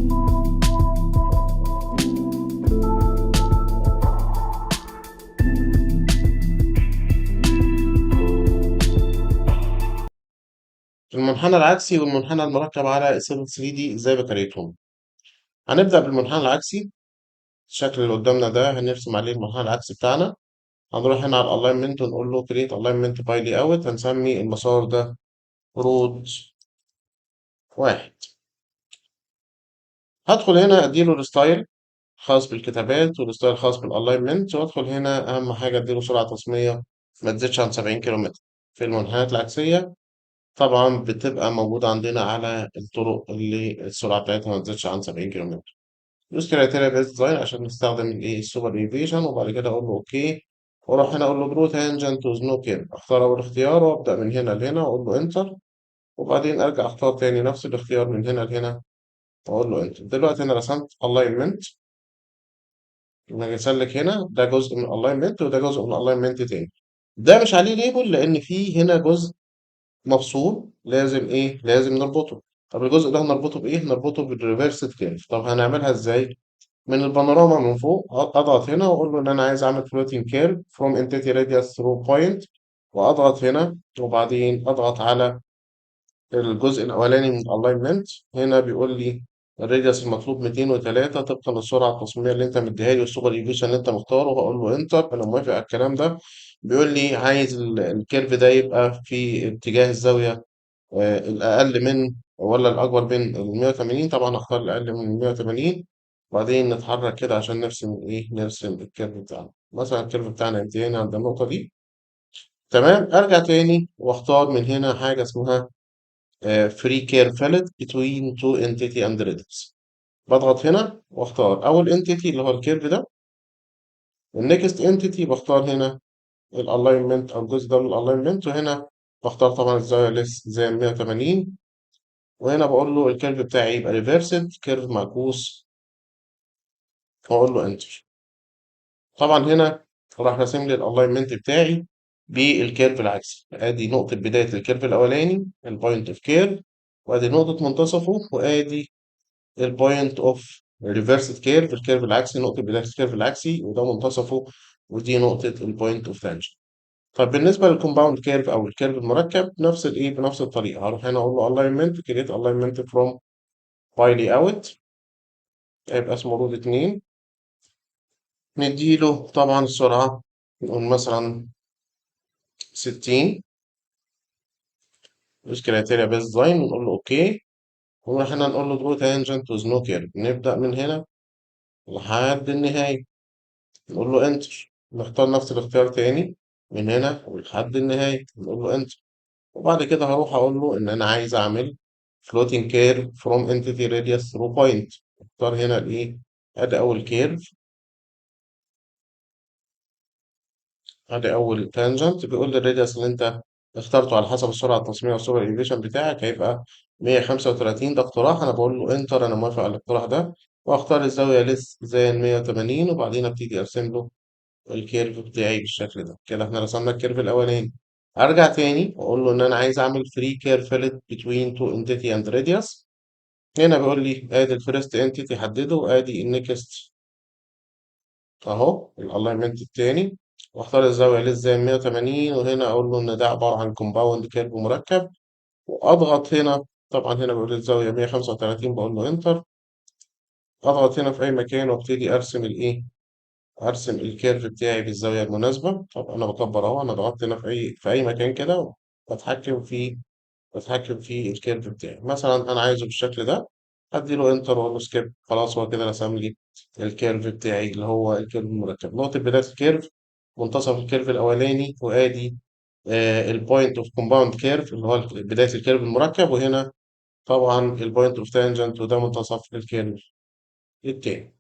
المنحنى العكسي والمنحنى المركب على ال Civil 3D ازاي ب create هم؟ هنبدأ بالمنحنى العكسي. الشكل اللي قدامنا ده هنرسم عليه المنحنى العكسي بتاعنا. هنروح هنا على ال alignment ونقول له create alignment by layout. هنسمي المسار ده road 1. هدخل هنا اديله ال style خاص بالكتابات وال style الخاص بال alignment، وادخل هنا اهم حاجه اديله سرعه تصميميه ما تزيدش عن 70 كيلومتر. في المنحنيات العكسيه طبعا بتبقى موجوده عندنا على الطرق اللي السرعه بتاعتها ما تزيدش عن 70 كيلومتر. use criteria based design عشان نستخدم الايه ال super elevation، وبعد كده اقول له okay، واروح هنا اقول له draw tangent with no curve. اختار اول اختيار وابدا من هنا لهنا واقول له enter، وبعدين ارجع اختار تاني نفس الاختيار من هنا لهنا واقول له enter. دلوقتي انا رسمت alignment. لما اجي اسلك هنا ده جزء من alignment وده جزء من alignment تاني. ده مش عليه label لان في هنا جزء مفصول لازم ايه؟ لازم نربطه. طب الجزء ده هنربطه بايه؟ هنربطه بال reverse curve. طب هنعملها ازاي؟ من البانوراما من فوق اضغط هنا واقول له ان انا عايز اعمل floating curve from entity radius through point، واضغط هنا وبعدين اضغط على الجزء الاولاني من ال alignment. هنا بيقول لي ال radius المطلوب 203 طبقا للسرعه التصميميه اللي انت مديها لي وال super elevation اللي انت مختاره، وهقول له enter. انا موافق على الكلام ده. بيقول لي عايز ال curve ده يبقى في اتجاه الزاويه الاقل من ولا الاكبر من ال 180. طبعا هختار الاقل من 180. وبعدين نتحرك كده عشان نرسم ايه؟ نرسم ال curve بتاعنا. مثلا ال curve بتاعنا ينتهي هنا عند النقطه دي. تمام. ارجع تاني واختار من هنا حاجه اسمها free curve fillet between two entity and radius. بضغط هنا واختار اول entity اللي هو ال curve ده، وال next entity بختار هنا ال alignment او الجزء ده من ال alignment، وهنا بختار طبعا الزاويه less than 180، وهنا بقول له ال curve بتاعي يبقى reversed curve معكوس، واقول له enter. طبعا هنا راح راسم لي ال alignment بتاعي بال curve العكسي. ادي نقطة بداية ال curve الاولاني ال point of curve، وادي نقطة منتصفه، وادي ال point of reversed curve ال curve العكسي، نقطة بداية ال curve العكسي وده منتصفه، ودي نقطة ال point of tangent. طب بالنسبة لل compound curve او ال curve المركب نفس الايه؟ بنفس الطريقة. هروح هنا اقول له alignment create alignment from by layout، هيبقى اسمه road 2. نديله طبعا السرعة نقول مثلا 60، use criteria based design ونقول له okay، ونروح هنا نقول له draw tangent with no curve. نبدأ من هنا لحد النهاية، نقول له enter. نختار نفس الاختيار تاني من هنا ولحد النهاية، نقول له enter. وبعد كده هروح اقول له ان انا عايز اعمل floating curve from entity radius through point. اختار هنا الايه؟ ادي اول curve، ادي اول tangent. بيقول لي ال radius اللي انت اخترته على حسب السرعه التصميميه وال super elevation بتاعك هيبقى 135. ده اقتراح، انا بقول له enter، انا موافق على الاقتراح ده، واختار الزاويه less than 180، وبعدين ابتدي ارسم له ال curve بتاعي بالشكل ده. كده احنا رسمنا ال curve الاولاني. ارجع تاني واقول له ان انا عايز اعمل free curve fillet between two entity and radius. هنا بيقول لي ادي ال first entity حدده، وادي ال next اهو ال alignment التاني، واختار الزاويه less than 180، وهنا اقول له ان ده عباره عن compound curve مركب، واضغط هنا. طبعا هنا بيقول لي الزاويه 135، بقول له enter. اضغط هنا في اي مكان وابتدي ارسم الايه؟ ارسم ال curve بتاعي بالزاويه المناسبه. طب انا بكبر اهو، انا ضغطت هنا في اي مكان كده بتحكم في ال curve بتاعي. مثلا انا عايزه بالشكل ده، ادي له enter واقول له skip. خلاص هو كده رسم لي ال curve بتاعي اللي هو ال curve المركب. نقطه بدايه ال curve، منتصف ال curve الاولاني، وادي ال point of compound curve اللي هو بدايه ال curve المركب، وهنا طبعا ال point of tangent وده منتصف ال curve التاني.